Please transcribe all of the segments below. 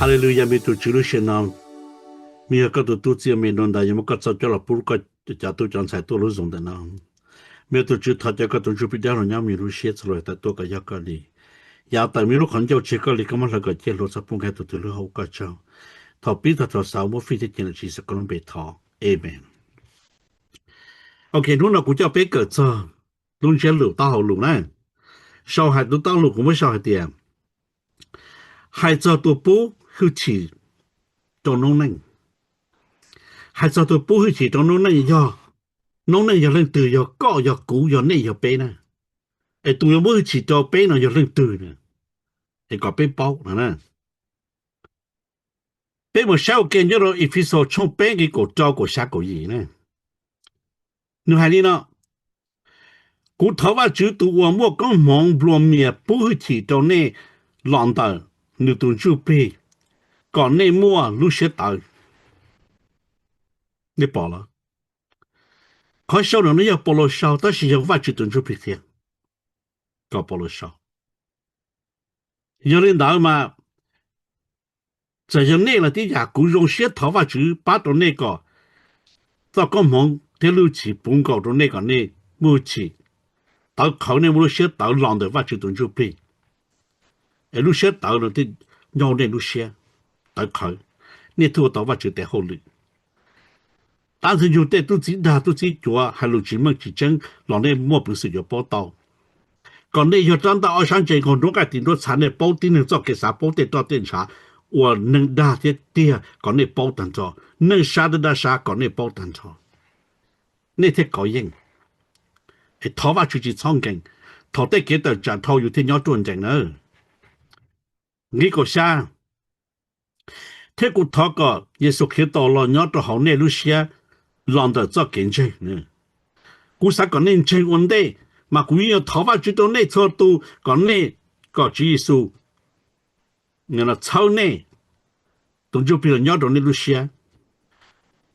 Haleluya, me tus Tswv, lub sij hawm no, me yog koj tus tub txiv me no ntag, yuav muab koj txoj coj los pub koj cov tub cov ntxhais tuaj lub zoo ntawm no. Me tus Tswv, thov caw koj tus Ntsuj Plig dawb los nyob me lub siab txhua lub tawm tuaj kom yog koj li. Yav tawm me lub qhov ncauj tseg koj li, koj muab hlawv kom ciaj hluas txhob pub nkaus tus twg lub hauv koj tsaug. Thaum pib txog thaum xaus muab fij thiab cem los Tswv Yexus koj lub npe thov, amen. Ok, hnub no kuv coj peb kawm txog lub ntsiab lus taub hau lus na. Sau hais tus taub lus kuv muab sau hais tias, hais txog tus pub hwj chim rau noob neej. Hais txog tus pub hwj chim rau noob neej yog, noob neej yog leej twg? Yog koj, yog kuv, yog nej, yog peb na. Es tus yuav muab hwj chim rau peb no yog leej twg na? Es kom peb paub no na. Peb mus saib ua ke nyob rau Efexus tshooj peb nqe kaum rau kaum xya kaum yim na. Nws hais li no: Kuv thov Vajtswv tus uas muaj koob hmoov nplua mias pub hwj chim rau nej los ntawm nws tus Ntsuj Plig, kom nej muaj lub siab tawv. Nej pom los? Qhov sau no yog Paulus sau, tab sis yog Vajtswv tus Ntsuj Plig qhia kom Paulus sau. Yog li ntawd mas, txawm yog nej los tib yam, kuv zoo siab thov Vajtswv pab rau nej kom txoj koob hmoov thiab lub hwj chim puv nkaus rau nej kom nej muaj hwj chim tawv qhawv, nej muaj lub siab tawv los ntawm Vajtswv tus Ntsuj Plig. Es lub siab tawv no thiaj nyob nej lub siab tawv qhawv, nej thiaj ua tau Vajtswv tes hauj lwm. Dab Ntxwg Nyoog tej tub txib dag tub txib cuav hais lus tsis meej tsis tseeb los nej muaj peev xwm yuav paub tau, kom nej yog rab ntaj ob sab ntse nkaug nruab nqaij tis nruab txha, nej paub tib neeg txoj kev xav, paub tej roj tej ntshav uas neeg dag thiab tiag kom nej paub tag nrho, neeg sab thiab dab sab kom nej paub tag nrho. Nej thiaj kov yeej. Es thov Vajtswv tsis txhob nkees, thaum tej kev tawm tsam dhau yus thiaj nyob ruaj ncees na. Nqe kaum xya, thiab kuv thov kom Yexus Khetos los nyob rau hauv nej lub siab los ntawm txoj kev ntseeg. Kuv xav kom nej ntseeg ua ntej, mas kuv yeej yuav thov Vajtswv rau nej txhua tus kom nej, kom Tswv Yexus txhawb nej, tus Ntsuj Plig los nyob rau nej lub siab.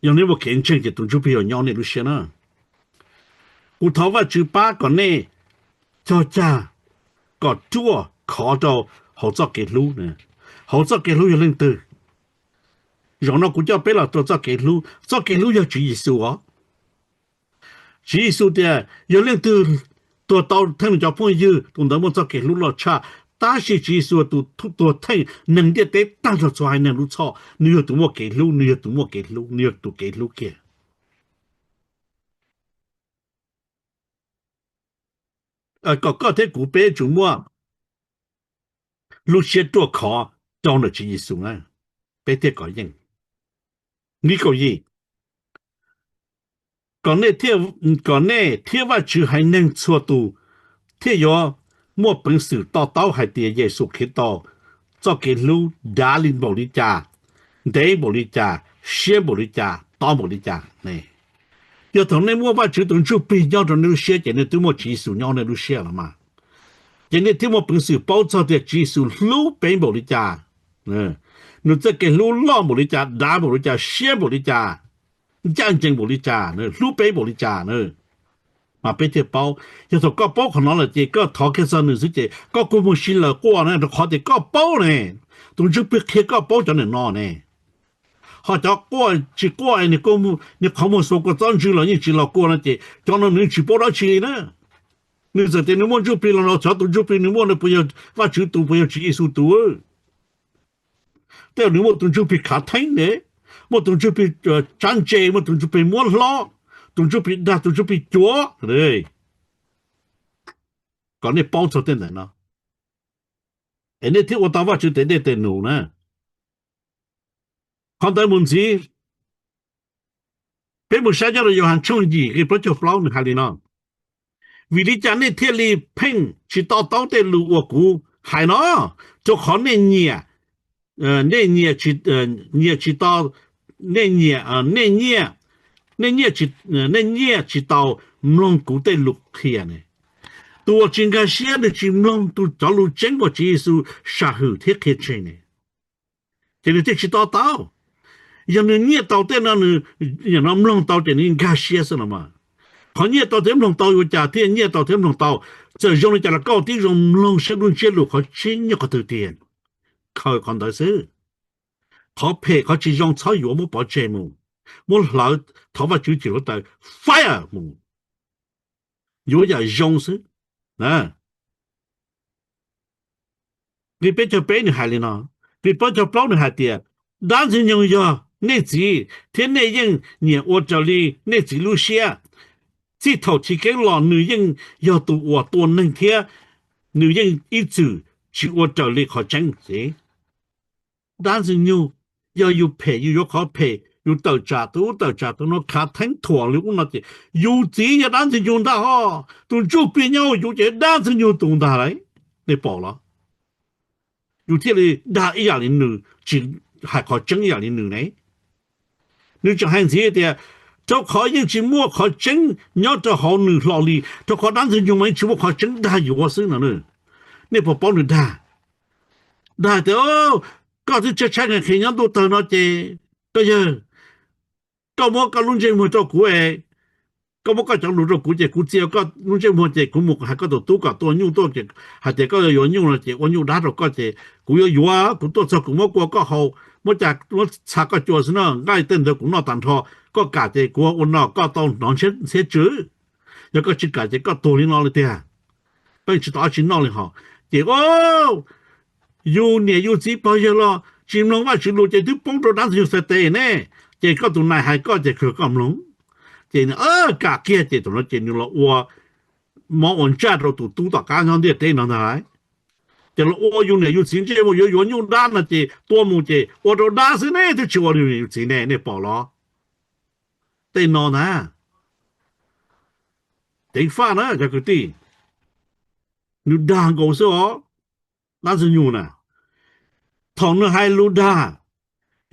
Yog nej muaj kev ntseeg ces tus Ntsuj Plig los nyob nej lub siab na. Kuv thov Vajtswv pab kom nej cog cag kom ruaj khov rau hauv txoj kev hlub. Hauv txoj kev hlub yog leej twg? Zaum no kuv coj peb los rau txoj kev hlub. Txoj kev hlub yog Tswv Yexus os. Tswv Yexus tias yog leej twg tuag tau theej nws cov phooj ywg, tus ntawd muaj txoj kev hlub loj tshaj. Tab sis Tswv Yexus tus tuag theej neeg ntiaj teb tag nrho txhua haiv neeg lub txhoj, nws yog tus muaj kev hlub, nws yog tus muaj kev hlub, nws yog tus kev hlub kiag. Kom koj thiab kuv peb tsum muaj lub siab ruaj khov rau ntawm Tswv Yexus na, peb thiaj kov yeej. Nqe kaum yim, kom nej thiab Vajtswv haiv neeg txhua tus thiaj yuav muaj peev xwm to taub hais tias Yexus Khetos txoj kev hlub dav li npaum li cas, ntev npaum li cas, siab npaum li cas, tob npaum li cas ne. Yog thaum nej muaj Vajtswv tus Ntsuj Plig nyob rau nej lub siab ces nej twb muaj Tswv Yexus nyob nej lub siab los mas, ces nej thiaj muaj peev xwm paub txog tias Tswv Yexus hlub peb npaum li cas, nws txoj kev hlub loj npaum li cas, dav npaum li cas, siab npaum li cas, ncaj ncees npaum li cas, hlub peb npaum li cas na. Mas peb thiaj paub. Yog thaum koj paub qhov no lawm ces koj thov kiag txog nws xwb ces koj kua muag si lawm quaj na, rau qhov tias koj paub ne, tus Ntsuj Plig qhia koj paub cov nim no ne. Ho cov quaj tsis quaj, niag qhov muag xuas kua txob ntswg los yeej tsis los kua no ces cov no nws tsis paub dab tsi li na. Nws txawm tias nws muaj Ntsuj Plig los no, xyov tus Ntsuj Plig nws muaj no puas yog Vajtswv tus, puas yog Tswv Yexus tus. Tej zaum nws muaj tus Ntsuj Plig khav theeb ne, muaj tus Ntsuj Plig tsab ntse, muaj tus Ntsuj Plig muab hlob, tus Ntsuj Plig dag, tus Ntsuj Plig cuav. Kom nej paub txog tej ntawm no, es nej thiaj ua tau Vajtswv tes dej tes num na. Qhov ntawd mus ntxiv, peb mus saib nyob rau Yauhas tshooj yim nqe plaub caug plaub, nws hais li no: Vim li cas nej thiaj li pheej tsis to taub tej lus uas kuv hais no? Rau qhov nej nyiam, nej nyiam tsis, nyiam tsis tau, nej nyiam, nej nyiam, nej nyiam tsis, nej nyiam tsis tau mloog kuv tej lus qhia ne. Tus uas tsis nkag siab nws tsis mloog tus cov lus tseeb uas Tswv Yexus sam hwm thiab qhia tseg ne, ces nws thiaj tsis to taub. Yog nws nyiaj tau tej no, nws mloog tau ces nws nkag siab xwb no mas. Qhov nyiaj tau thiab mloog tau ua cas thiaj nyiaj tau thiab mloog tau? Txawm zoo li cas los koj tib zoo mloog saib lub ntsiab lus qhov tseeb nyob qhov twg tiag, khaws qhov ntawd xwb. Qhov phem qhov tsis zoo txhob yuav, muab pov tseg mus, muab hlawv, thov Vajtswv cim hluav taws fire mus, yuav yam zoo xwb. Nqe peb caug peb nws hais li no, nqe peb caug plaub nws hais tias, dab ntxwg nyoog yog nej txiv, thiab nej yeej nyiam ua raws li nej txiv lub siab. Txij thaum chiv keeb los nws yeej yog tus uas tua neeg thiab nws yeej ib txwm tsis ua raws li qhov tseeb. Dab ntxwg nyoog, yog yus phem yus yuav qhov phem, yus tawm tsam tus ub tawm tsam tus no, khav theeb thuam li ub no ces yus txiv yog dab ntxwg nyoog ntag hos. Tus ntsuj plig nyob hauv yus ces dab ntxwg nyoog tus ntag lauj. Nej pom los? Yus thiaj li dag ib yam li nws, tsis hais qhov tseeb ib yam li nws ne. Nws tseem hais ntxiv tias, rau qhov yeej tsis muaj qhov tseeb nyob rau hauv nws hlo li, rau qhov dab ntxwg nyoog mas yeej tsis muaj qhov tseeb dag yuav xwb no. Nej puas paub nws dag? Dag tias, koj twb tshaib tshaib nqhis nqhis nyob ntuj tawg no ces, koj yawg, koj muab koj lub ntsej muag rau kuv es, koj muab koj cov lus rau kuv ces kuv txia koj lub ntsej muag ces kuv mus hais koj tus tub kom tua nyuj tuaj ces hais tias koj yuav nyuj no ces ua nyuj dab rau koj ces kuv yuav yuav, kuv tuaj txog kuv muab kua koj haus, muab cas muab txha koj cua xwb na, nqaij tej ntawd kuv noj tag nrho, koj kam ces kuv ua no koj tau hnov ntxhiab tsw. Yog koj tsis kam ces koj tuag li no li tiag. Koj yeej tsis tau dab tsi noj li hos. Ces yus niam yus txiv pog yawg los tsis mloog Vajtswv lus ces twb poob rau dab ntxwg nyoog xav tes ne. Ces koj tus nais hais koj ces kawg koj mloog. Ces kam kiag ces thaum no ces nws los ua mob ua ntsaj rau tus tub tom qab nyob ntiaj teb no ntag. Ces los ua yus niam yus txiv ntsej muag yuav yuav nyuj dab no ces tua mus ces ua rau dab xwb ne, twb tsis ua yus niam yus txiv ne, nej pom los? Tej no na, ceev faj na cov kwv tij, nws dag nkaus xwb os. Dab ntxwg nyoog na, thaum nws hais lus dag,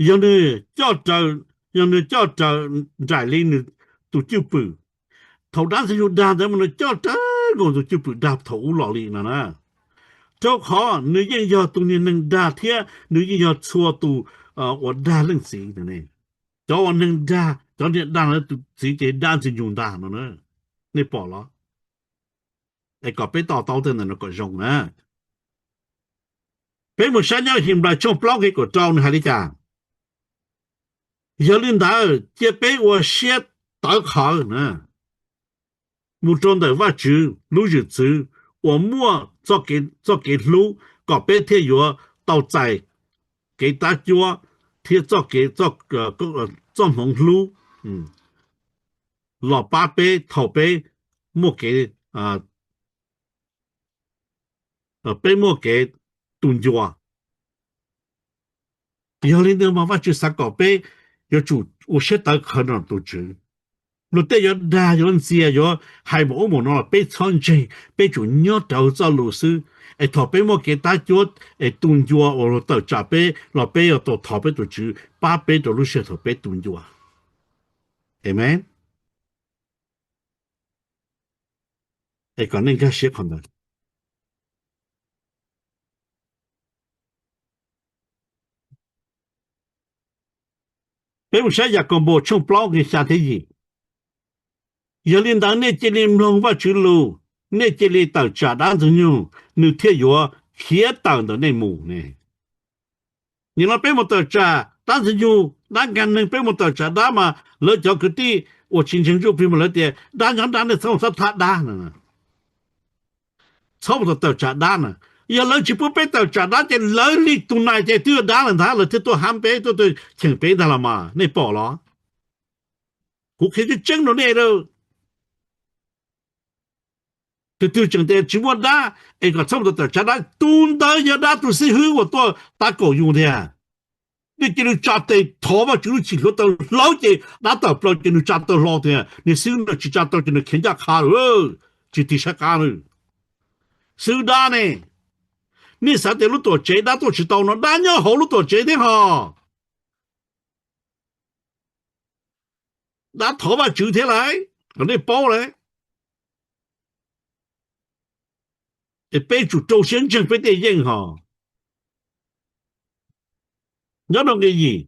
yog nws coj raws, yog nws coj raws nraim li nws tus cwj pwm. Thaum dab ntxwg nyoog dag ntawd mas nws coj raws nkaus tus cwj pwm dag thaum ub los li no na. Rau qhov nws yeej yog tus niag neeg dag thiab nws yeej yog txhua tus uas dag leej txiv. Cov uas neeg dag, cov niag dag tus txiv ces dab ntxwg nyoog ntag no. Nej pom los? Es kom peb to taub tej ntawm no kom zoo na. Peb mus saib nyob Henplais tshooj plaub nqe kaum rau nws hais li cas? Yog li ntawd cia peb ua siab tawv qhawv na, mus rau ntawm Vajtswv lub zwm txwv uas muaj txoj kev hlub, kom peb thiaj yuav tau txais kev tab cuab thiab txoj kev, txoj hmoov hlub los pab peb thaum peb muaj kev, peb muaj kev tu ncua. Yog li ntawd mas Vajtswv xav kom peb yuav tsum ua siab tawv qhawv nrog tus Tswv. Luag tej yuav dag yuav ntxias yuav hais npaum ub npaum no los peb txhob ntseeg, peb tsum nyob rawv txoj lus xwb. Es thaum peb muaj kev tab cuab es tu ncua uas luag tawm tsam peb los peb yuav tau thov peb tus Tswv pab peb rau lub sij hawm thaum peb tu ncua. Amen. Es kom nej nkag siab qhov ntawd. Peb mus saib Yakaunpaus tshooj plaub nqe xya thiab yim. Yog li ntawd nej cia li mloog Vajtswv lus, nej cia li tawm tsam dab ntxwg nyoog, nws thiaj yuav khiav tawm ntawm nej mus ne. Nim no peb mus tawm tsam dab ntxwg nyoog, dab nkag neeg, peb mus tawm tsam dab mas lawv cov kwv tij uas tsis ntseeg ntsuj plig mas lawv tias dab nyob dab, nej txhob mus thab thab dab na, txhob mus tawm tsam dab na. Yog lawv tsis pub peb tawm tsam dab ces lawv li tus nais ces twb yog dab lawm ntag, lawv thiaj tuaj hab peb, tuaj tuaj cheem peb ntag los mas, nej pom los? Kuv qhia tseeb tseeb rau nej lawm. Tus twg tseem tias tsis muaj dab es kom txhob mus tawm tsam dab, tus ntawd yog dab tus xib hwb uas tuaj tab kaum yus tiag. Nej cia li tsa tes thov Vajtswv lub cim hluav taws hlawv ces dab tawm plaws ces nws tsa taw hlo tiag, niag xib hwb no tsis tsa taw ces nws khiav ncaj qha lawm, tsis tig saib qab lawm. Xib hwb dab ne, nej xav tias lub tuam tsev dab tuaj tsis tau no, dab nyob hauv lub tuam tsev thiab hos. Dab thov Vajtswv thiab lauj, kom nej paub lauj. Es peb tsum rau siab ntseeg peb tej yeej hos. Nyob rau nqe yim,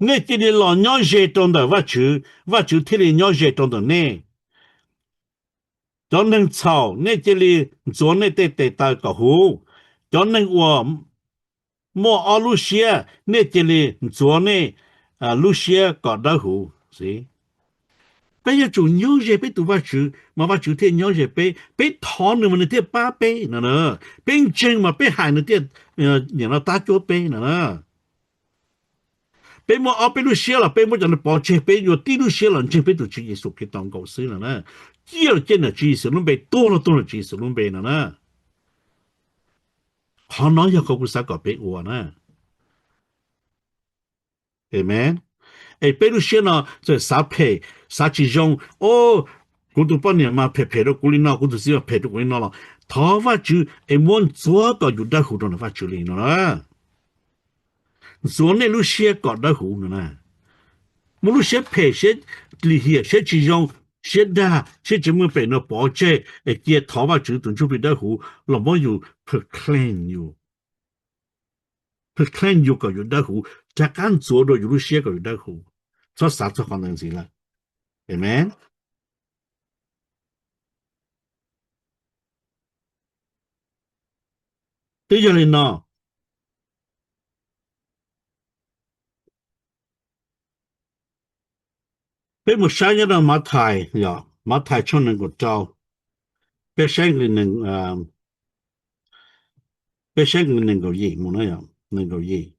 nej cia li los nyob ze rau ntawm Vajtswv, Vajtswv thiaj li nyob ze rau ntawm nej. Cov neeg txhaum, nej cia li ntxuav nej tej tes taw kom huv. Cov neeg uas muaj ob lub siab, nej cia li ntxuav nej lub siab kom dawb huv xwb. Peb yuav tsum nyob ze peb tus Vajtswv mas Vajtswv thiaj nyob ze peb. Peb thov nws mas nws thiaj pab peb no na. Peb ntseeg mas peb hais nws thiaj nim no tab cuab peb no na. Peb muaj ob peb lub siab los peb muab cov no pov tseg, peb yuav tib lub siab los ntseeg peb tus Tswv Yexus Khetos nkaus xwb no na. Ciaj los ciaj nram Tswv Yexus lub npe, tuag los tuag nram Tswv Yexus lub npe no na. Qhov no yog qhov kuv xav kom peb ua na. Amen. Es peb lub siab no txawm xav phem, xav tsis zoo, o, kuv tus poj niam mas phem phem rau kuv li no, kuv tus txiv mas phem rau kuv li no los thov Vajtswv es muab ntxuav kom yus dawb huv rau ntawm Vajtswv li no na. Ntxuav nej lub siab kom dawb huv no na. Muaj lub siab phem, siab lim hiam, siab tsis zoo, siab dag, siab tsis muaj pem no pov tseg es cia thov Vajtswv tus Ntsuj Plig dawb huv los muab yus proclaim yus, proclaim yus kom yus dawb huv, rov qab ntxuav dua yus lub siab kom yus dawb huv. Txhob xav txog qhov ntawd ntxiv lawm. Amen. Twb yog li no, peb mus saib nyob rau Mathais, yog Mathais tshooj nees nkaum rau, peb saib nqe nees, peb saib nqe nees nkaum yim mus na, yog nees nkaum yim,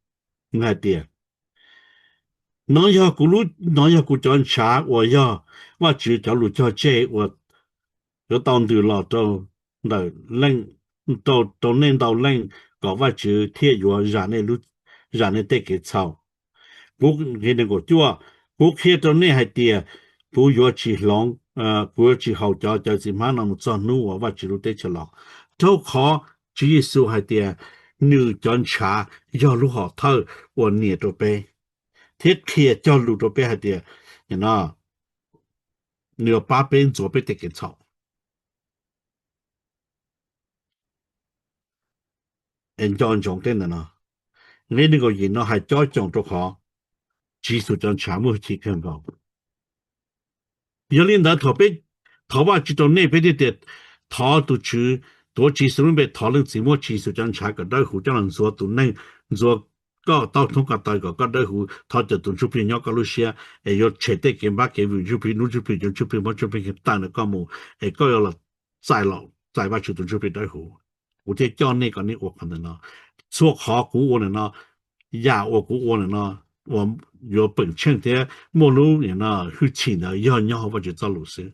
nws hais tias, nov yog kuv, nov yog kuv cov ntshav uas yog Vajtswv cov lus cog tseg uas yuav tau ntws los rau ntawm, rau, rau nej ntau leej, kom Vajtswv thiaj yuav zam nej tej kev txhaum. Kuv, nqe nees nkaum cuaj, kuv qhia rau nej hais tias kuv yuav tsis hloov, kuv yuav tsis haus cov cawv txiv hmab no mus txog hnub uas Vajtswv lub teb chaws los. Rau qhov Tswv Yexus hais tias nws cov ntshav yog lub hom thawj uas nias rau peb thiab qhia cog lus rau peb hais tias, no, nws yuav pab peb ntxuav peb tej kev txhaum. Es nco ntsoov tej ntawm no, nqe nees nkaum yim no hais cob coom rau qhov Tswv Yexus cov ntshav muaj hwj chim kawg nkaus. Yog li ntawd thaum peb thov Vajtswv rau nej, peb thiaj tias thov tus Tswv, tuav Tswv Yexus lub npe thov Leej Txiv muab Tswv Yexus cov ntshav kom dawb huv coj los ntxuav tus neeg, ntxuav koj taub thoob ko taw kom koj dawb huv. Thov caw tus Ntsuj Plig nyob koj lub siab es yuav tshem tej kev npab kev vwm Ntsuj Plig, hnub Ntsuj Plig, cov Ntsuj Plig, muab Ntsuj Plig tawm ntawm koj mus es koj yuav los txais, txais Vajtswv tus Ntsuj Plig dawb huv. Kuv thiaj coj nej kom nej ua qhov ntawm no. Txhua qhov kuv ua ntawm no, yam uas kuv ua ntawm no uas yuav peem tsheej thiab muaj lub hwj chim ntawd yog nyob hauv Vajtswv txoj lus xwb.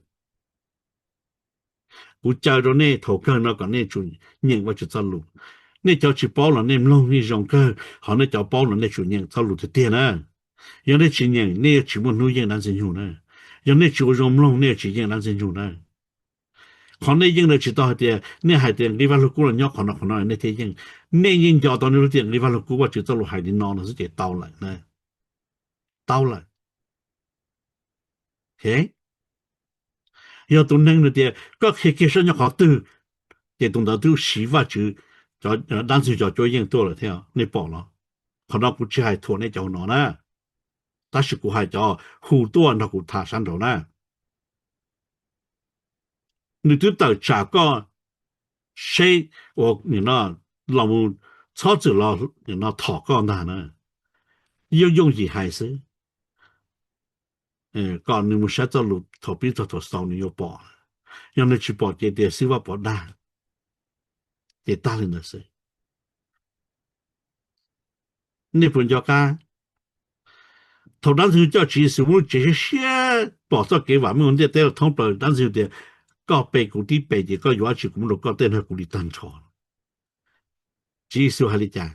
Kuv caw rau nej thaum kawg no kom nej tsum nyeem Vajtswv txoj lus. Nej cov tsis paub los nej mloog yeej zoo kawg, ho nej cov paub no nej tsum nyeem txoj lus tiag tiag na. Yog nej tsis nyeem nej yuav tsis muaj hnub yeej dab Ntxwg Nyoog na. Yog nej tsis ua zoo mloog nej yuav tsis yeej dab Ntxwg Nyoog na. Qhov nej yeej ntawd tsis tau hais tias nej hais tias nqi Vaj Lug Kub los nyob qhov no qhov no nej thiaj yeej. Nej yeej nco tau nej lub tias nqi Vaj Lug Kub Vajtswv txoj lus hais li no no xwb ces tau lawm na. Tau lawm. Yog tus neeg nws tias koj qhia kiag saib nyob qhov twg, ces tus ntawd twb siv Vajtswv, dab Ntxwg Nyoog cov cuab yeej tuaj lawm thiab, nej pom los? Qhov no kuv tsis hais thuam nej cov hauv no na, tab sis kuv hais cov hu tuaj nrog kuv tham sab nraud na. Nws twb tawm tsam koj seb, ua, los mus txhob txwm los no thom koj ntag na. Yooj yooj yim hais xwb, kom nws mus saib txoj lus thaum pib txog thaum xaus nws yuav pom. Yog nws tsis pom ces tias xib fwb Vaj Pov dag, ces tag li ntawd xwb. Nej puas nco qab thaum dab Ntxwg Nyoog coj Tswv Yexus muab lub tsev siab siab pom txoj kev vam meej ua ntiaj teb los thoob plaws, dab Ntxwg Nyoog tias, koj pe kuv tib pe ces koj yuav dab tsi kuv muab rau koj, tej nrog kuv li tag nrho. Tswv Yexus hais li cas?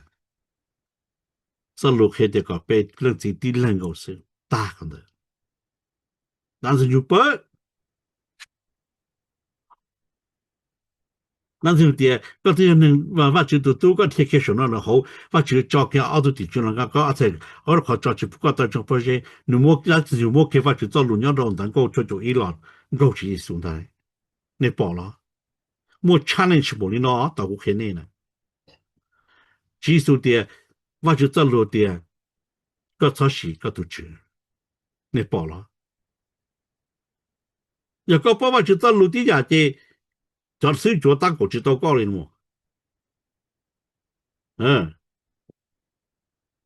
Txoj lus qhia tias kom pe leej txiv tib leeg nkaus xwb, tag qhov ntawd. Dab Ntxwg Nyoog pab, dab Ntxwg Nyoog tias koj twb yog neeg, Vajtswv tus tub, koj dhia kiag saum no los hauv, Vajtswv tso kiag ob tug tim tswv los nqa koj ob txhais, ob lub qhov tso tsis pub koj tawm tsoo pob zeb. Nws muab, dab Ntxwg Nyoog muab kiag Vajtswv txoj lus nyob rau ntawv nkauj tshuaj caum ib los nkaug Tswv Yexus ntag. Nej pom los? Muaj challenge npaum li no tau kuv qhia nej na. Tswv Yexus tias, Vajtswv txoj lus tias koj txhob sim koj tus tswv. Nej pom los? Yog koj paub Vajtswv txoj lus tib yam ces cov xwb cuav tab kaum tsis tau koj li no.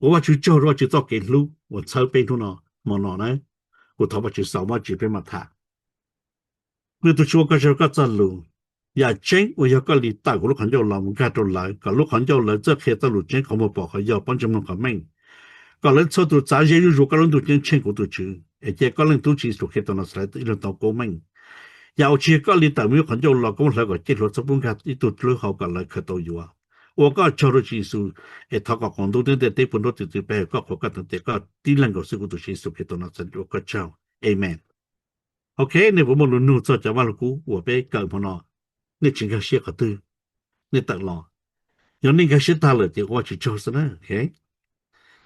Ua Vajtswv tsaug rau Vajtswv txoj kev hlub uas txhawb peb hnub no, hmo no na. Kuv thov Vajtswv xaus Vajtswv peb mam tham. Nws tus Tswv ua koj tsaug koj txoj lus. Yam tseeb uas yog koj li tawm kuv lub qhov ncauj los mus nkag rau lawv, kom lub qhov ncauj lawv txawj qhia txoj lus tseeb qhov muag pom qhov yog pob ntseg mloog qhov meej, kom lawv txhua tus txav ze zuj zus koj lub ntuj ceeb tsheej kuv tus Tswv, es cia koj Leej Tub Tswv Yexus Khetos Naxales ib leeg tau koob meej. Yam uas tsis yog koj li tawm mus lub qhov ncauj los koob hlawv kom ciaj hluav txog pub nkag ib tug dlawb hau kom lawv khaws tau yuav. Ua koj tsaug rau Tswv Yexus, es thov kom qaum ntuj thiab ntiaj teb puv nruab txwv txwv peb hawm koj qhuas koj teev tiam koj tib leeg nkaus xwb kuv tus Tswv Yexus Khetos Naxales ua koj tsaug. Amen. Ok, nej puas muaj lus nug txog cov vaj lug kub uas peb kawm hmo no? Nej tsis nkag siab qhov twg, nej tawm los. Yog nej nkag siab tag lawm ces ua Vajtswv tsaug xwb na. Ok,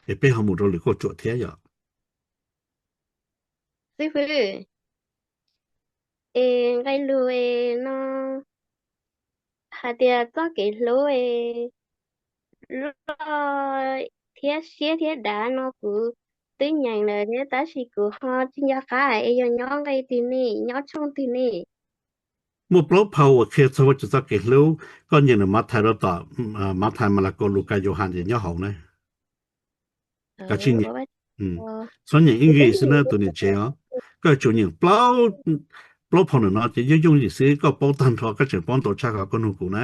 es peb ho mus rau lwm kauj ruam thiab yom. Xib fwb, es nqe lus es no hais tias txoj kev hlub es loj thiab siab thiab dav no kuv twb nyeem lawm thiab tab sis kuv ho tsis nco qab es yog nyob nqe twg ne, nyob tshooj twg ne? Muaj plaub phau uas qhia txog Vajtswv txoj kev hlub, koj nyeem ntawm Mathais rau tom, Mathais, Malakaus, Lukas, Yauhas ces nyob hauv na. Koj tsis nyeem, txhob nyeem ib nqe xwb na tus niam tsev os. Koj tsuas nyeem plaub phau ntawm no ces yooj yooj yim xwb, koj paub tag nrho koj tseem paub ntau tshaj qhov koj nug kuv na.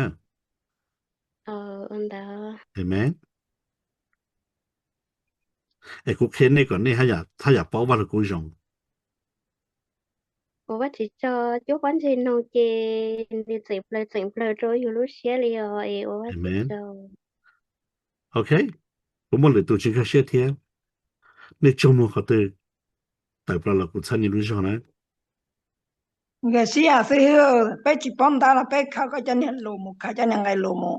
Amen. Es kuv qhia nej kom nej haj yam paub Vaj Lug Kub zoo. Ua Vajtswv tsaug, cuab pob ntseg noog ces nws txeem plaws txeem plaws rau yus lub siab li os, es ua Vajtswv tsaug. Ok, kuv muaj lwm tus tsis nkag siab thiab. Nej tsaug muag qhov twg, tawm plaws los kuv txhawb nej lub zog na. Nkag siab xwb, peb tsis paub ntawv los peb khaws koj cov niag lus mus, khaws cov niag nqe lus mus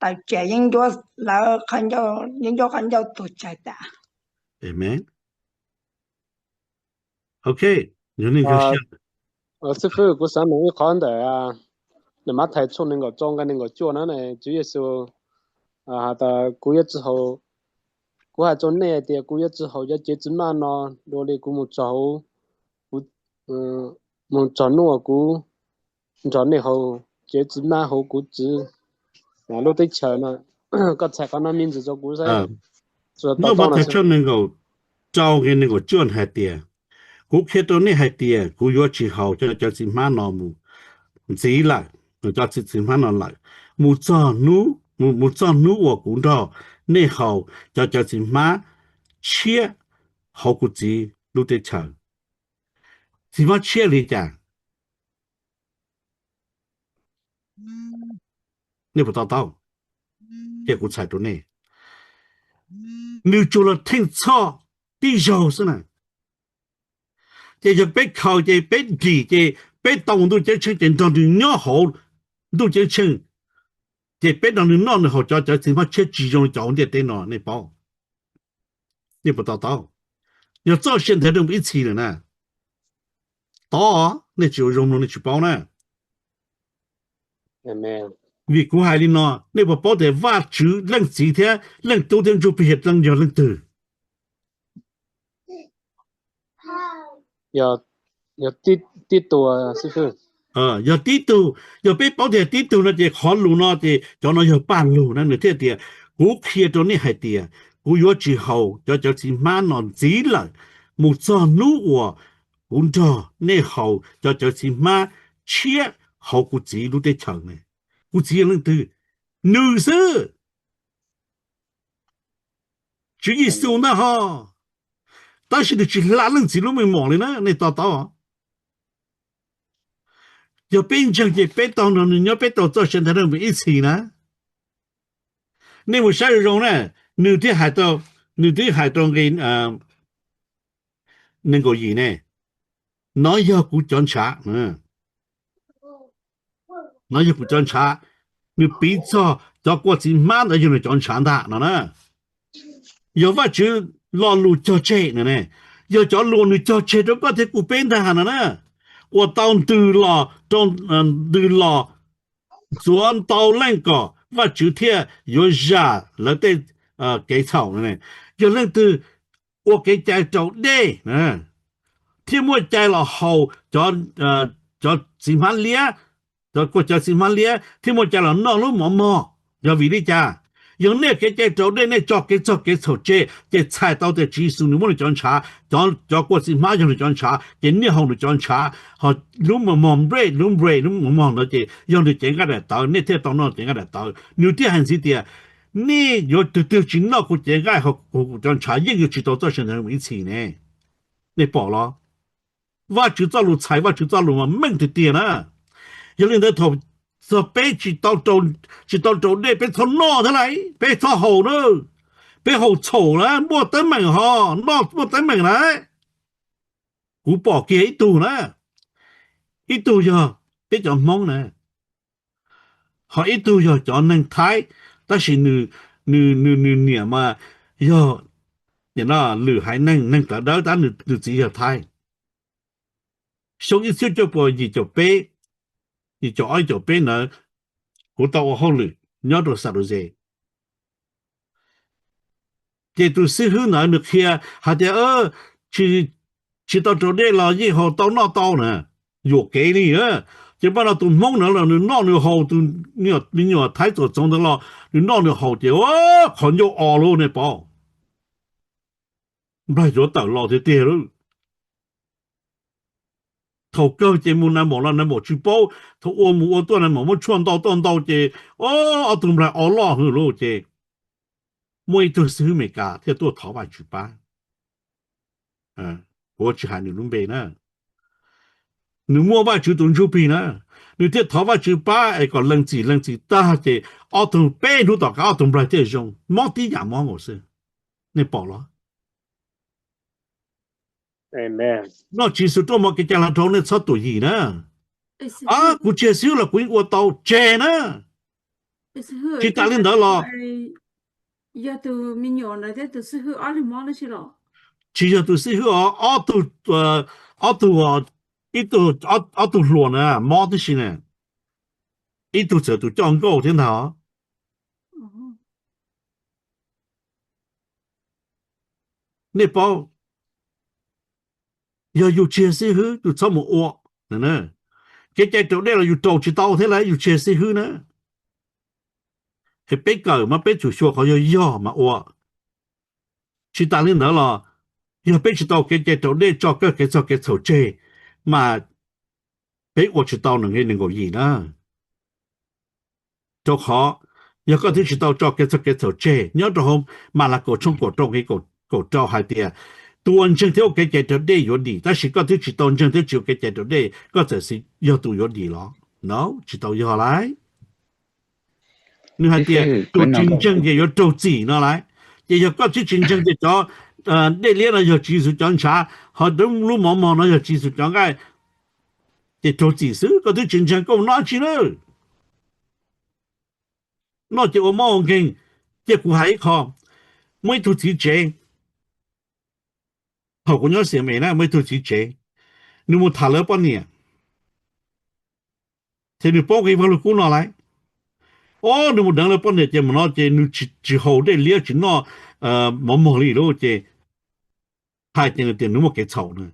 tawm tsam yeeb ncuab lawv, yeeb ncuab qhov ncauj tuag tsawg tas. Amen. Ok, yog nej nkag siab. Xib fwb, kuv xav nug ib qho ntawm, ntawm Mathais tshooj nees nkaum rau nqe nees nkaum cuaj na, Tswv Yexus has tas kuv yuav tsis haus, kuv hais rau nej hais tias kuv yuav tsis haus cov cev txiv hmab no dua li kuv mus txog hauv, kuv mus txog hnub uas kuv nrog nej haus cev txiv hmab hauv kuv Txiv lub teb chaws no. Koj txhais qhov no me ntsis rau kuv saib. Nyob Mathais tshooj nees nkaum rau nqe nees nkaum cuaj hais tias, kuv qhia rau nej hais tias kuv yuav tsis haus cov cawv txiv hmab no mus ntxiv lawm, cov txiv hmab no lawm, mus txog hnub, mus txog hnub uas kuv nrog nej haus cov cawv txiv hmab tshiab hauv kuv Txiv lub teb chaws. Txiv hmab tshiab li cas? Nej puas to taub? Ces kuv txhais rau nej, nws tsuas los theej txhoj tib zaug xwb na. Ces yog peb khaws ces peb dim ces peb tau ntuj ceeb tsheej ces nrog nws nyob hauv ntuj ceeb tsheej, ces peb nrog nws noj nws haus cov cawv txiv hmab tshiab tsis zoo li cov hauv ntiaj teb no, nej paub? Nej puas to taub? Yog txoj sia nthav rau ib txhis lawm na. Tod, nej tsis ua zoo mloog nej tsis paub na. Vim kuv hais li no, nej puas paub tias Vajtswv Leej Txiv thiab Leej Tub thiab Ntsuj Plig Hiav Dleej yog leej twg? Yog tib tug, yog tib tug, yog peb paub tias tib tug no ces qhov lus no ces cov no yog Paj Lug na, nws thiaj tias, kuv qhia rau nej hais tias kuv yuav tsis haus cov cawv txiv hmab no ntxiv lawm mus txog hnub uas kuv nrog nej haus cov cawv txiv hmab tshiab hauv kuv Txiv lub teb chaws ne. Kuv Txiv yog leej twg? Nws xwb. Tswv Yexus ntag ho. Tab sis nws tsis hla Leej Txiv lub meej mom li na, nej to taub. Yog peb ntseeg ces peb tau nrog nws nyob, peb tau txoj sia nthav rau ib txhis na. Nej mus saib zoo zoo na, nws thiaj hais rau, nws thiaj hais rau nqe nees nkaum yim ne, nov yog kuv cov ntshav. Nov yog kuv cov ntshav. Nws piv txog cov kua txiv hmab ntawd yog nws cov ntshav ntag no na. Yog Vajtswv lo lus cog tseg no ne, yog cov lus nws cog tseg rau koj thiab kuv peb ntag no na, uas tau ntws los rau, ntws los ntxuav ntau leej kom Vajtswv thiaj yuav zam lawv tej kev txhaum no ne. Yog leej twg ua kev cai raus dej thiab muaj cai los haus cov txiv hmab liab, cov kua cawv txiv hmab liab thiab muaj cai los noj lub mov mog. Yog vim li cas? Yog nej kev cai raus dej nej tso kev txog kev txhaum tseg, ces txhais tau tias Tswv Yexus nws muab nws cov ntshav, cov, cov kua txiv hmab yog nws cov ntshav, ces niaj haus nws cov ntshav, ho lub mos mog bread, lub bread, lub mos mog ntawd ces yog nws cev nqaij daim tawv, nej thiaj tau noj cev nqaij daim tawv. Nws thiaj hais ntxiv tias, nej yuav tus twg tsis noj kuv cev nqaij, ho kuv cov ntshav yeej yuav tsis tau txoj sia ntawd mus ib txhis ne. Nej pom los? Vajtswv txoj lus txhais, Vajtswv txoj lus mas meej tiag tiag na. Yog li ntawd thaum txog peb tsis tau raus dej, peb txhob noj thiab lauj, peb txhob haus na. Peb haus txhaum na, muaj teeb meem ho, noj muaj teeb meem na. Kuv pom kiag ib tug na, ib tug yog peb cov Hmoob na, ho ib tug yog cov neeg Thaib, tab sis nws, nws, nws, nws niam mas yog, nim no lwm haiv neeg, neeg tawv dawb tab nws, nws txiv yog Thaib. Xyoo ib txhiab cuaj puas yim caum peb, yim caum ob yim caum peb ntawd, kuv tau ua hauj lwm nyob rau San Jose. Ces tus xib hwb ntawd nws qhia hais tias, tsis, tsis tau raus dej los yeej haus tau noj tau na, yuam kev li na. Ces npaj no tus Hmoob ntawd los nws noj nws haus, tus me nyuam Thaib txom txoov ntawd los nws noj nws haus ces qhov ncauj o lauj nej pom. Nplaig yuav tawm los tiag tiag lauj. Thaum kawg ces mus nais maum los nais maum tsis paub, thaum ua mus ua tuaj nais maum muab tshuaj ntau tuaj ntau ces, o, ob tug nplaig o loj hwv lauj ces muaj ib tug xib hwb Amelikas thiaj tuaj thov Vajtswv pab. Kuv tsis hais nws lub npe na. Nws muaj Vajtswv tus ntsuj plig na, nws thiaj thov Vajtswv pab es kom lees txim, lees txim tag ces ob tug peb hnub tom qab ob tug nplaig thiaj zoo, mob tib yam mob nkaus xwb. Nej pom los? Noj Tswv Yexus rooj mov kev cai los rau nej txhob tuam yim na. Kuv tsis yog xib hwb los kuv yeej ua tau, tseg na. Tsis tas li ntawd los, yog tus me nyuam ntawd thiab tus xib hwb ob leeg mob tib si los? Tsis yog tus xib hwb os, ob tug, ob tug, ib tug, ob tug hluas na mob tib si na. Ib tug txawm tus coj nkauj thiab ntag os. Nej paub, yog yus tsis yog xib hwb yus txhob mus ua. Kev cai raus dej los yus raus tsis tau thiab lawm, yus tsis yog xib hwb na. Es peb kawm mas peb tsum xyuas qhov yog yog mas ua. Tsis tas li ntawd los, yog peb tsis tau kev cai raus dej tso kawg kev txog kev txhaum tseg, mas peb ua tsis tau nees nkaum yim na. Rau qhov yog koj twb tsis tau tso kev txog kev txhaum tseg, nyob rau hauv Malakaus tshooj kaum rau nqe kaum rau hais tias, tus uas ntseeg thiab ua kev cai raus dej yuav dim, tab sis koj twb tsis tau ntseeg thiab tsis ua kev cai raus dej, koj txawm xav yog tus yuav dim los? No, tsis tau yog lauj. Nws hais tias tus tsis ntseeg ces yuav raug txim no lauj. Ces yog koj twb tsis ntseeg tias cov dej liab no yog Tswv Yexus cov ntshav, ho lub mov mog no yog Tswv Yexus cov nqaij, ces raug txim xwb, koj twb tsis ntseeg koj mus noj dab tsi na. Noj ces ua mob ua nkeeg. Cia kuv hais ib qho, muaj ib tug txiv tsev, thaum kuv nyob Xiam Mes na, muaj ib tug txiv tsev, nws mus tham lawv poj niam, ces nws paub nqe Vaj Lug Kub no lauj. O, nws mus deev lawv poj niam ces mus no ces nws tsis, tsis haus dej liab tsis noj mov mog li lauj. Ces hais tias nws tias nws muaj kev txhaum na,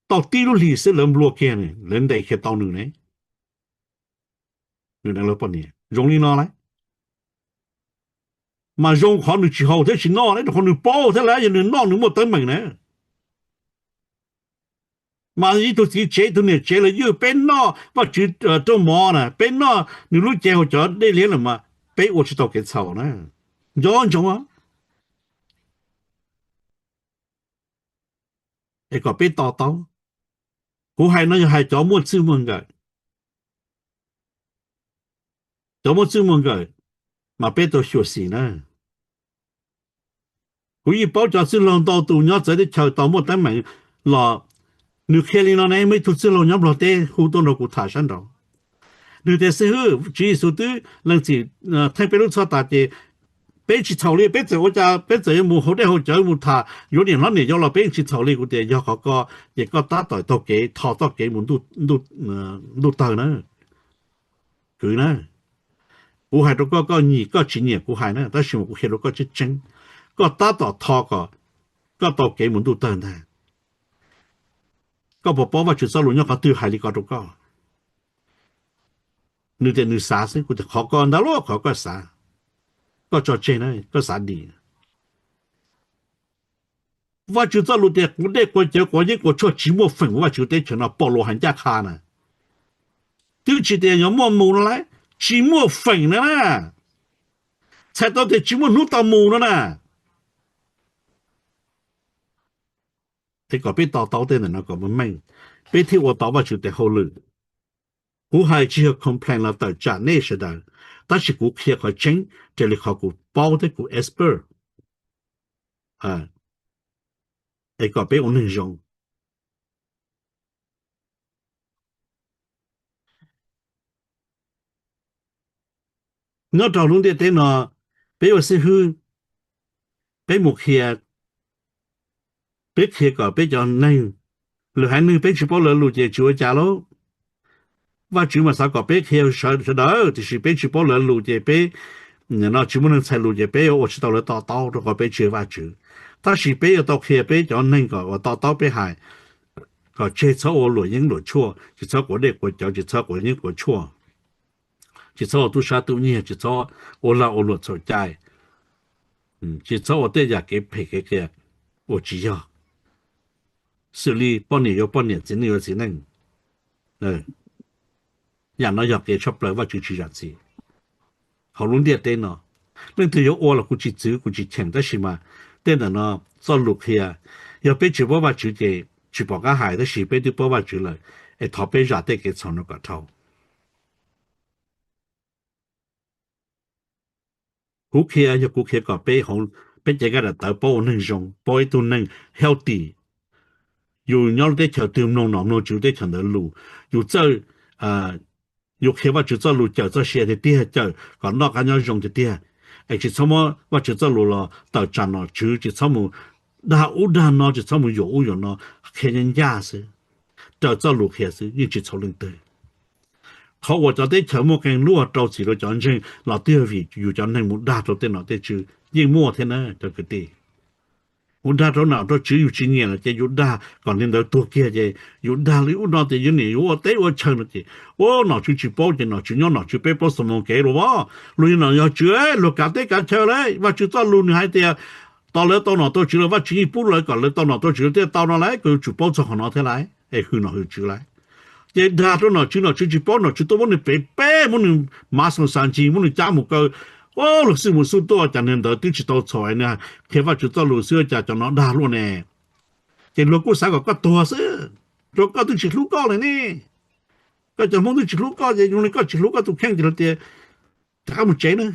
tau tib lub hlis xwb lawv nplua kiag, lawv ntes kiag tau nws ne. Nws deev lawv poj niam zoo li no lauj. Mas zoo qhov nws tsis haus thiab tsis noj ne, rau qhov nws paub thiab lauj, yog nws noj nws muaj teeb meem na. Mas ib tug txiv tsev ib tug niam tsev los ywj peb noj Vajtswv rooj mov na, peb noj nws lub cev haus cov dej liab lawm mas peb ua tsis tau kev txhaum na. Nco ntsoov es kom peb to taub. Kuv hais no yog hais cov muaj txij muaj nkawm. Cov muaj txij muaj nkawm mas peb tau xyuam xim na. Kuv yeej paub cov txwj laug ntau tus nyob txawv teb chaws tau muaj teeb meem los, nws qhia li no ne, muaj ib tug txwj laug nyob Nplog teb hu tuaj nrog kuv tham sab nraud. Nws tias, xib hwb, Tswv Yexus twb lees txim theej peb lub txhoj tas ces peb tsis txhaum li, peb txawm ua cas peb txawm yuav mus haus dej haus cawv mus tham yuav niam hlob niam yau los peb yeej tsis txhaum li. Kuv tias yog qhov ko ces koj tab tom taug kev tho txoj kev mus ntuj tawg na, kwv na. Kuv hais rau koj, koj nyiam koj tsis nyiam kuv hais na, tab sis mas kuv qhia rau koj tseeb tseeb, koj tab tom tho kom koj tau kev mus ntuj tawg ntag. Koj puas paub Vajtswv txoj lus nyob qhov twg hais li ko rau koj? Nws tias nws xav xwb. Kuv tias qhov ko ntag lauj, qhov koj xav. Koj tso tseg na, koj xav dim. Vajtswv txoj lus tias quav dej quav cawv quav yeeb quav tshuaj tsis muaj feem Vajtswv teb chaws no, Paulus hais ncaj qha na. Twb tsis tias yuav muaj mus no lauj, tsis muaj feem no na. Txhais tau tias tsis muaj hnub tau mus no na. Es kom peb to taub tej ntawm no kom meej meej, peb thiaj ua tau Vajtswv tes hauj lwm. Kuv hais tsis yog complain los tawm tsam nej sawv daws, tab sis kuv qhia qhov tseeb raws li qhov kuv paub thiab kuv expert, es kom peb ua neeg zoo. Nyob rau lub ntiaj teb no, peb ua xib hwb, peb mus qhia, peb qhia kom peb cov neeg, lwm haiv neeg peb tsis paub lawv lus ces tsis ua cas lauj. Vajtswv mas xav kom peb qhia sawv daws, tiam sis peb tsis paub lawv lus ces peb no tsis muaj neeg txhais lus ces peb yuav ua tsis tau lawv to taub rau qhov peb tsis yog Vajtswv. Tab sis peb yuav tau qhia peb cov neeg kom uas to taub peb hais, kom tseg txhob ua luam yeeb luam tshuaj, tsis txhob quav dej quav cawv, tsis txhob quav yeeb quav tshuaj, tsis txhob ua tub sab tub nyiag, tsis txhob ua lag ua luam txhaum cai, tsis txhob ua tej yam kev phem kev qias uas tsis yog, xws li poj niam yuav poj niam, txiv neej yuav txiv neej. Yam no yog kev tshaj plaws Vajtswv tsis zam txim hauv lub ntiaj teb no. Leej twg yuav ua los kuv tsis txwv kuv tsis cheem, tab sis mas tej ntawm no txoj lus qhia, yog peb tsis paub Vajtswv ces tsis pom qab hais, tab sis peb twb paub Vajtswv lawm, es thov peb zam tej kev txhaum no kom dhau. Kuv qhia yog kuv qhia kom peb hauv peb cev kab dam tawv paub ua neeg zoo, paub ib tug neeg healthy. Yus nyob lub teb chaws twg mloog nom mloog tswv teb chaws ntawd lus, yus txawj, yus qhia Vajtswv txoj lus cawm txoj sia tiag tiag, cawm kom noj qab nyob zoo tiag tiag, es tsis txhob muab Vajtswv txoj lus los tawm tsam nom tswv, tsis txhob mus dag ub dag no, tsis txhob mus yuam ub yuam no, qhia ncaj ncaj xwb, raws txoj lus qhia xwb, yeej tsis txhaum leej twg. Qhov uas cov teb chaws muaj qee lub rau txim rau cov ntseeg los twb yog vim yus cov neeg mus dag rau tej nom tej tswv yeej muaj thiab na cov kwv tij. Mus dag rau nom rau tswv yus tsis nyiam lawm ces yus dag kom niag ntawd tuag kiag ces yus dag li ub no tias yuav niam yuav ua teb ua chaw no ces, ua nom tswv tsis paub ces nom tswv nyob nom tswv peb plaub xuab moos kev los as, luag yog nom yog tswv luag kav teb kav chaw lauj. Vajtswv txoj lus nws hais tias tos lawv tau nom tau tswv los Vajtswv yeej pub lawv kom lawv tau nom tau tswv thiaj tau no lauj, koj yuav tsum paub txog qhov no thiab lauj, es hwm nom hwm tswv lauj. Ces dag rau nom tswv, nom tswv tsis paub, nom tswv tuaj muab nws pev peb, muab nws mav xoo xa ncig, muab nws cab mus kaw, luag xwb mus xub tuaj, cas niag ntawd twb tsis tau txhaum, nws qhia Vajtswv txoj lus xwb cas cov no dag luaj ne. Ces luag kuj xav kom koj tuag xwb, rau koj twb tsis hlub koj li ne. Koj cov Hmoob twb tsis hlub koj ces zoo li koj tsis hlub koj tus kheej ces luag tias rov qab mus tsev na,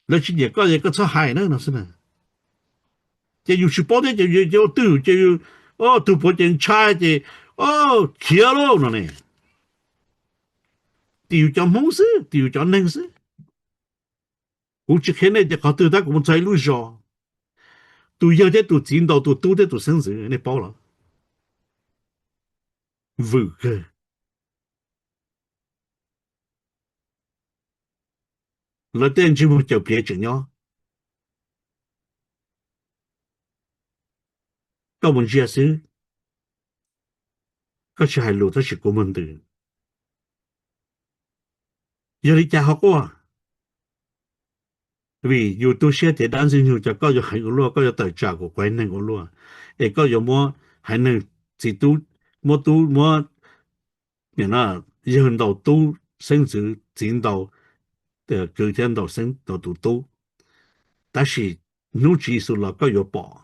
lawv tsis nyiam koj ces koj txhob hais na no xwb na. Ces yus tsis paub thiab ces yus ua twj ywm ces yus, tus puav ces ntshai ces khiav lauj no ne. Tim yus cov Hmoob xwb, tim yus cov neeg xwb. Kuv tsis qhia nej tias qhov twg tab kuv mus txog ib lub zos, tus yawg thiab tus txiv ntaus tus tub thiab tus xeeb ntxwv, nej paub los? Vwm kawg. Lawv tej ntsej muag cawm pliav tseem nyob. Koj mus ntsia xwb, koj tsis hais lus tab sis kuv muag ntws. Yog li cas ho quaj? Vim yus tu siab tias dab Ntxwg Nyoog cov koj yuav heev ua luaj, koj yuav tawm tsam kuv quav neeg ua luaj, es koj yuav muab haiv neeg txiv tub, muab tub muab yawg ntaus tub, xeeb ntxwv txiv ntaus kwv thiab ntaus xeeb ntaus tus tub. Tab sis hnub Tswv Yexus los koj yuav pom.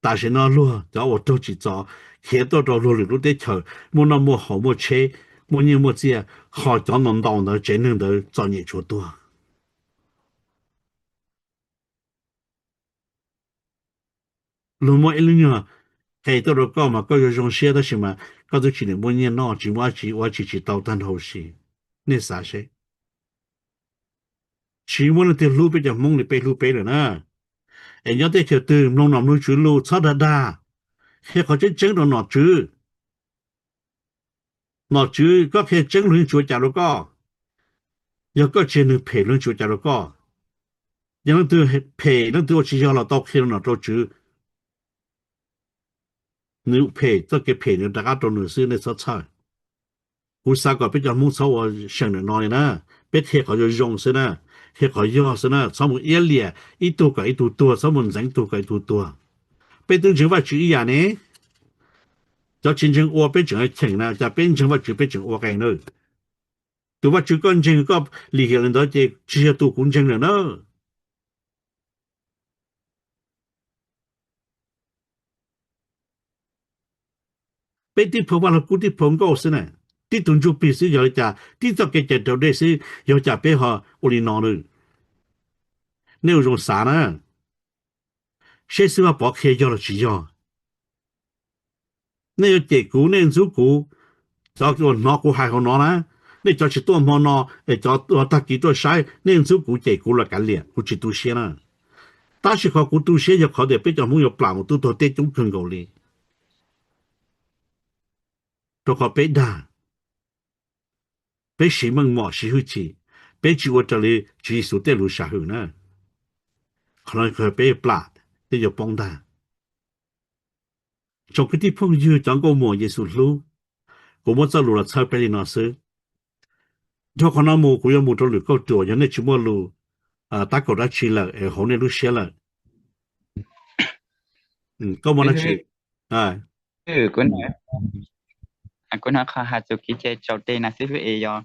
Tam sim no luag cov uas raug tsim txom khiav tuaj rau luag lwm lub teb chaws, muaj noj muaj haus muaj tsheb, muaj nyiaj muaj txiaj, ho cov ntaus ntaus ntawd tsev neeg ntawd txom nyem tshuav tuag. Luag muab ib lub nyuag qe tuaj rau koj mas koj yuav zoo siab, tab sis mas koj twb tsis niam muaj nyiaj noj, tsis muaj dab tsi ua, tsis tsis tau tag nrho huv si. Nej xav seb, tsis muaj leej twg hlub peb cov Hmoob li peb hlub peb lawm na. Es nyob teb chaws twg mloog nom mloog tswv lus txhob dag dag, qhia qhov tseeb tseeb rau nom tswv. Nom tswv koj qhia tseeb luag yeej tsis ua cas rau koj. Yog koj tsis yog neeg phem luag yeej tsis ua cas rau koj. Yog leej twg phem leej twg ua tsis yog los tau qhia rau nom rau tswv. Nws phem txoj kev phem nws rov qab rau nws xwb, nej txhob txhawj. Kuv xav kom peb cov Hmoob txhob ua seem ntawm no li na. Peb qhia qhov zoo zoo xwb na, qhia qhov yog xwb na, txhob mus iab liam ib tug kom ib tug tuag, txhob mus ntxeev ib tug kom ib tug tuag. Peb twb ntseeg Vajtswv ib yam ne, cov tsis ntseeg ua peb tseem cheem na, cas peb ntseeg Vajtswv peb tseem ua qees na. Tus Vajtswv koj ntseeg koj lim hiam li ntawd ces tsis yog tus kuv ntseeg lawm na. Peb tib phau Vaj Lug Kub tib phau nkauj xwb na, tib tug ntsuj plig xwb yog li cas, tib txoj kev cai raus dej xwb yog cas peb ho ua li no na. Nej ua zoo xav na, seb xib hwb Pov qhia yog los tsis yog. Nej yuav cem kuv, nej ntxub kuv, cov uas hnov kuv hais hauv no na, nej cov tsis tuaj hmo no es cov tag kis tuaj saib, nej ntxub kuv cem kuv los kav liam, kuv tsis tu siab na. Tab sis qhov kuv tu siab yog qhov tias peb cov Hmoob yuav plam mus tub tuag teb coob kawg nkaus li, rau qhov peb dag, peb siv meej mom siv hwj chim, peb tsis ua raws li Tswv Yexus tej lus sam hwm na. Qhov no peb plam, peb yuav poob ntag. Tsoom kwv tij phooj ywg cov nkauj muam Yexus hlub, kuv muab txoj lus los txhawb peb li no xwb. Dhau qhov no mus kuv yuav mus rau lwm kauj ruam, yog nej tsis muaj lus, tab kaum dab tsi lawm es hauv nej lub siab lawm. Koj muaj dab tsi? Kuv hnov qhov has txog kev cai raus dej na xib hwb es yog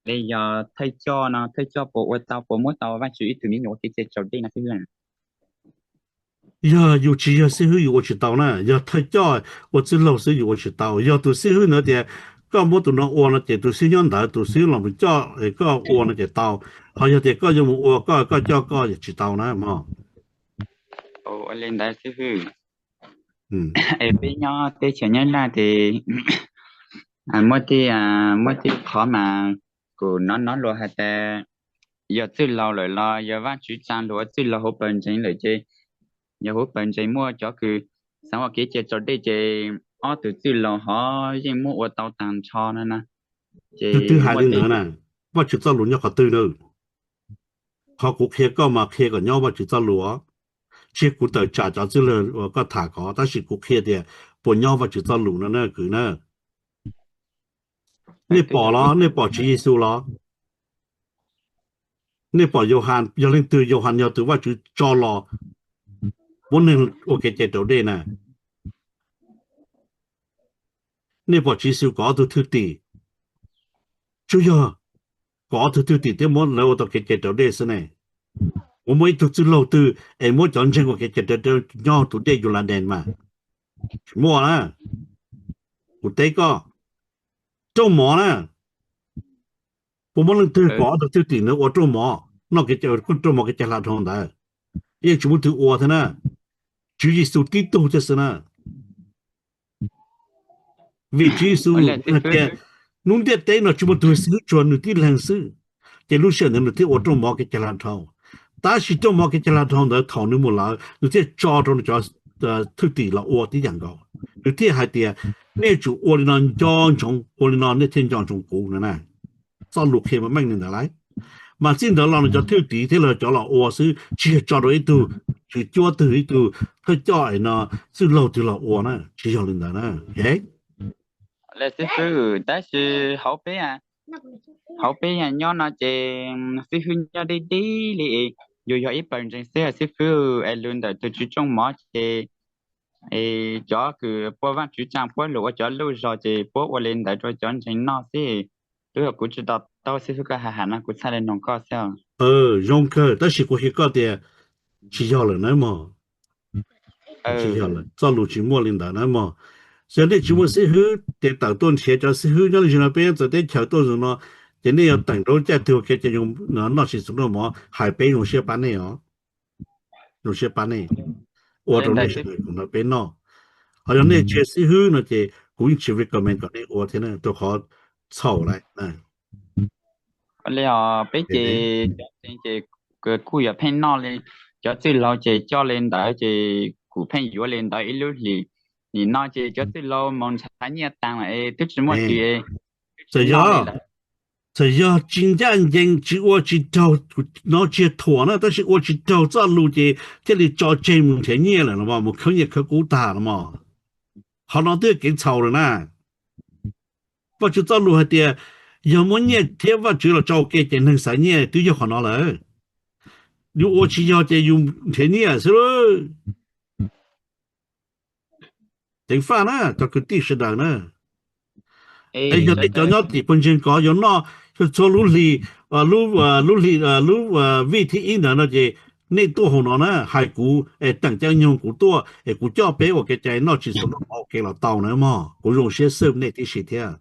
li yog thawj coj no, thawj coj puas ua tau, puas muab tau Vajtswv ib tug me nyuam ua kev cai raus dej no xib hwb? Yog yus tsis yog xib hwb yus ua tsis tau na, yog thawj coj ua txwj laug xwb yus ua tsis tau. Yog tus xib hwb ntawd tias koj muab tus no ua no ces tus xib hwb nyob ntawd, tus xib hwb los mus coj koj ua no ces tau. Ho yog tias koj yuav mus ua koj, koj coj koj tsis tau na mog. Ua li ntawd xib hwb. Es peb nyob teb chaws Nyab Laj ces muaj tej, muaj tej qhov mas kuv hnov hnov luag hais tias yog txwj laug lawm los yog Vajtswv tsa luag ua txwj laug hauv pawg ntseeg lawm ces yog hauv pawg ntseeg muaj cov kws xav ua kev cai raus dej ces ob tug txwj laug ho yeej muab ua tau tag nrho no na. Ces twg hais li ntawd na? Vajtswv txoj lus nyob qhov twg na? Qhov kuv qhia koj mas qhia kom nyob Vajtswv txoj lus os. Tsis yog kuv tawm tsam cov txwj laug uas koj tham ko, tab sis kuv qhia tias puas nyob Vajtswv txoj lus no na kwv na. Nej pom los, nej pom Tswv Yexus los? Nej pom Yauhas, yog leej twg? Yauhas yog tus Vajtswv tso los muab neeg ua kev cai raus dej na. Nej pom Tswv Yexus kom ob tug thwj tim, tsuas yog kom ob tug thwj tim thiab muab lawv ua tau kev cai raus dej xwb ne. Puas muaj ib tug txwj laug twg es muab cov ntseeg ua kev cai raus dej nyob tus dej Yus Las Des mas? Tsis muaj na. Kuv teb koj, rooj mov na, puas muaj leej twg kom ob tug thwj tim ntawd ua rooj mov, noj rooj mov kev cai hla dhau ntawd? Yeej tsis muaj leej twg ua thiab na. Tswv Yexus tib tug thiab xwb na. Vim Tswv Yexus hais tias hnub ntiaj teb no tsis muaj tus xib hwb, tsuas nws tib leeg xwb, ces lub sij hawm ntawd nws thiaj ua rooj mov kev cai hla dhau. Tab sis rooj mov kev cai hla dhau ntawd thaum nws mus lawm nws thiaj tso rau nws cov thwj tim los ua tib yam nkaus. Nws thiaj hais tias nej tsum ua li no nco ntsoov, ua li no nej thiaj nco ntsoov kuv no na. Txoj lus qhia meej meej li ntawd lauj. Mas txij ntawd los nws cov thwj tim thiab los cov los ua xwb, tsis yog tso rau ib tug tswv cuab twg, ib tug thawj coj es no txwj laug twg los ua na, tsis yog li ntawd na. Xib hwb, tab sis hauv peb, hauv peb nyob no ces xib hwb nyob deb deb li, yus yog ib pawg ntseeg xwb xib hwb, es lus ntawm tus tswv rooj mov ces cov kws puab Vaajtswv tsaa puab lug ua cov luj zog ces puab ua li ntawd rua cov ntseeg noj xwb. Tub yog kuv tsi to taub xib hwb koj has has no kuv txhaj le noog koj xwb. Zoo kawg, tab sis kuv qhia koj tias tsis yog lawm na mog. Tsis yog lawm, txoj lus tsis muaj li ntawd na mog. Yog nej tsis muaj xib hwb ces tawm tuaj nrhiav cov xib hwb nyob le zog no, peb nyob txawv teb chaws tuaj zog no, ces nej yuav teem rau caij twg ua kev cai noj tsis txhob noj mov, hais peb zoo siab pab nej os. Zoo siab pab nej, ua rau nej sawv daws koom nrog peb noj. Ho yog nej tsis yog xib hwb no ces kuv yeej tsis recommend kom nej ua thiab na, rau qhov txhaum lawm. Li os, peb ces cov ntseeg ces kuj yuav pheej noj li, cov txwj laug ces coj li ntawd ces kuv pheej yuav li ntawd ib lub hlis. Nim no ces cov txwj laug moog nrhav nyiaj taag lawm, twb tsis muaj twg. Txawm yog, txawm yog tsis ncaj ncees, tsis ua tsis raug, no tsis yog thuam na, tab sis ua tsis raug txoj lus ces thiaj li tso tseg mus nrhiav nyiaj lawm no mog, mus khawb nyiaj khawb kub tag no mog. Qhov no twb yog kev txhaum lawm na. Vajtswv txoj lus hais tias yog muab nyiaj thiab Vajtswv los tso ua ke ces neeg xaiv nyiaj twb yog qhov no lawm. Yus ua tsis yog ces yus nrhiav nyiaj xwb lawm. Ceev faj na cov kwv tij sawv daws na. Es yog nej cov nyob tim pawg ntseeg ko yuav noj txhua lub hli, lub, lub hli, lub vij thib ib ntawd no ces nej tuaj hauv no na hais kuv es Teem Caij Nyoog kuv tuaj es kuv coj peb ua kev cai noj tsis txhua hnub ua ke los tau na mog. Kuv zoo siab xwb nej tib si thiab.